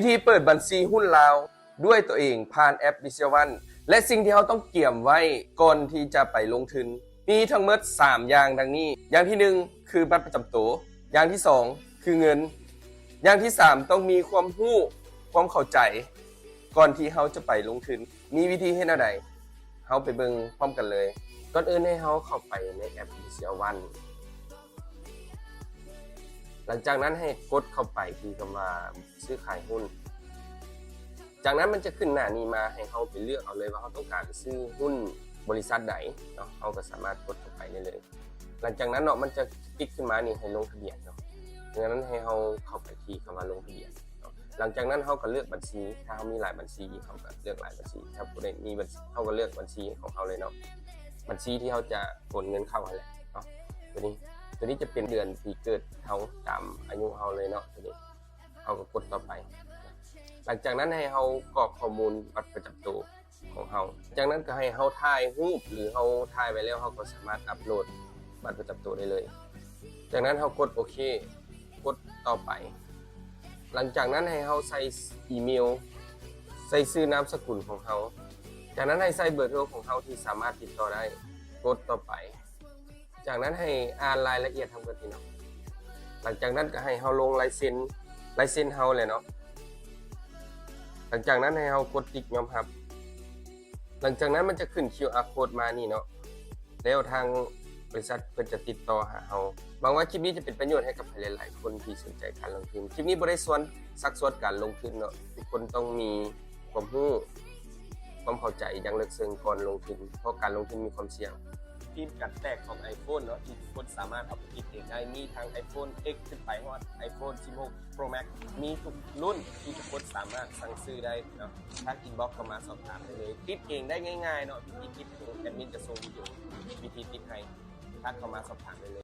ວິທີເປີດບັນຊີຫຸ້ນລາວດ້ວຍຕົວເອງຜ່ານແອັບ Business One ແລະ ສິ່ງທີ່ເຮົາຕ້ອງກຽມໄວ້ກ່ອນທີ່ຈະໄປລົງທຶນ ມີທັງໝົດສາມຢ່າງດັ່ງນີ້. ຢ່າງທີໜຶ່ງ ຄືບັດປະຈຳໂຕ, ຢ່າງທີສອງ ຄືເງິນ, ຢ່າງທີສາມ ຕ້ອງມີຄວາມຮູ້ ຄວາມເຂົ້າໃຈ ກ່ອນທີ່ເຮົາຈະໄປລົງທຶນ. ມີວິທີເຮັດແນວໃດ? ເຮົາໄປເບິ່ງພ້ອມກັນເລີຍ. ກ່ອນອື່ນໃຫ້ເຮົາເຂົ້າໄປໃນແອັບ Business One. ຫຼັງຈາກນັ້ນໃຫ້ກົດເຂົ້າໄປທີ່ຄຳວ່າຊື້ຂາຍຫຸ້ນ. ຈາກນັ້ນມັນຈະຂຶ້ນໜ້ານີ້ມາໃຫ້ເຮົາໄປເລືອກເອົາເລີຍວ່າເຮົາຕ້ອງການຊື້ຫຸ້ນບໍລິສັດໃດເນາະ, ເຮົາກໍສາມາດກົດເຂົ້າໄປໄດ້ເລີຍ. ຫຼັງຈາກນັ້ນເນາະ ມັນຈະຕິກຂຶ້ນມານີ້ໃຫ້ລົງທະບຽນເນາະ. ດັ່ງນັ້ນໃຫ້ເຮົາເຂົ້າໄປທີ່ຄຳວ່າລົງທະບຽນເນາະ. ຫຼັງຈາກນັ້ນເຮົາກໍເລືອກບັນຊີ, ຖ້າເຮົາມີຫຼາຍບັນຊີ ເຮົາກໍເລືອກຫຼາຍບັນຊີ, ຖ້າບໍ່ໄດ້ມີບັນຊີ ເຮົາກໍເລືອກບັນຊີຂອງເຮົາເລີຍເນາະ, ບັນຊີທີ່ເຮົາຈະໂອນເງິນເຂົ້າຫັ້ນແຫຼະເນາະ. ຕົວນີ້ ຕົວນີ້ຈະເປັນເດືອນປີເກີດເຮົາຕາມອາຍຸເຮົາເລີຍເນາະ. ຕົວນີ້ເຮົາກໍກົດຕໍ່ໄປ. ຫຼັງຈາກນັ້ນໃຫ້ເຮົາກອກຂໍ້ມູນບັດປະຈຳໂຕຂອງເຮົາ. ຈາກນັ້ນກໍໃຫ້ເຮົາຖ່າຍຮູບ ຫຼືເຮົາຖ່າຍໄວ້ແລ້ວ ເຮົາກໍສາມາດອັບໂຫຼດບັດປະຈຳໂຕໄດ້ເລີຍ. ຈາກນັ້ນເຮົາກົດໂອເຄ, ກົດຕໍ່ໄປ. ຫຼັງຈາກນັ້ນໃຫ້ເຮົາໃສ່ອີເມວ, ໃສ່ຊື່ນາມສະກຸນຂອງເຮົາ. ຈາກນັ້ນໃຫ້ໃສ່ເບີໂທຂອງເຮົາທີ່ສາມາດຕິດຕໍ່ໄດ້, ກົດຕໍ່ໄປ. ຈາກນັ້ນໃຫ້ອ່ານລາຍລະອຽດທັງໝົດນີ້ເນາະ. ຫຼັງຈາກນັ້ນກໍໃຫ້ເຮົາລົງລາຍເຊັນ, ລາຍເຊັນເຮົາແຫຼະເນາະ. ຫຼັງຈາກນັ້ນໃຫ້ເຮົາກົດຕິກຍອມຮັບ. ຫຼັງຈາກນັ້ນມັນຈະຂຶ້ນຄິວອາໂຄດມານີ້ເນາະ, ແລ້ວທາງບໍລິສັດເພິ່ນຈະຕິດຕໍ່ຫາເຮົາ. ຫວັງວ່າຄລິບນີ້ຈະເປັນປະໂຫຍດໃຫ້ກັບໃຜຫຼາຍໆຄົນທີ່ສົນໃຈການລົງທຶນ. ຄລິບນີ້ບໍ່ໄດ້ຊວນ ຊັກຊວນການລົງທຶນເນາະ, ທຸກຄົນຕ້ອງມີຄວາມຮູ້ ຄວາມເຂົ້າໃຈຢ່າງເລິກເຊິ່ງກ່ອນລົງທຶນ, ເພາະການລົງທຶນມີຄວາມສ່ຽງ. ຟິມກັນແຕກຂອງ iPhone ເນາະ ທີ່ທຸກຄົນສາມາດເອົາໄປຕິດເອງໄດ້, ມີທັງ iPhone X ຂຶ້ນໄປຮອດ iPhone ສິບຫົກ Pro Max ມີທຸກລຸ້ນທີ່ທຸກຄົນສາມາດສັ່ງຊື້ໄດ້ເນາະ. ທັກອິນບັອກເຂົ້າມາສອບຖາມໄດ້ເລີຍ, ຕິດເອງໄດ້ງ່າຍໆເນາະ, ວິທີຕິດ ແອດມິນຈະສົ່ງວິດີໂອວິທີຕິດໃຫ້, ທັກເຂົ້າມາສອບຖາມໄດ້ເລີຍ.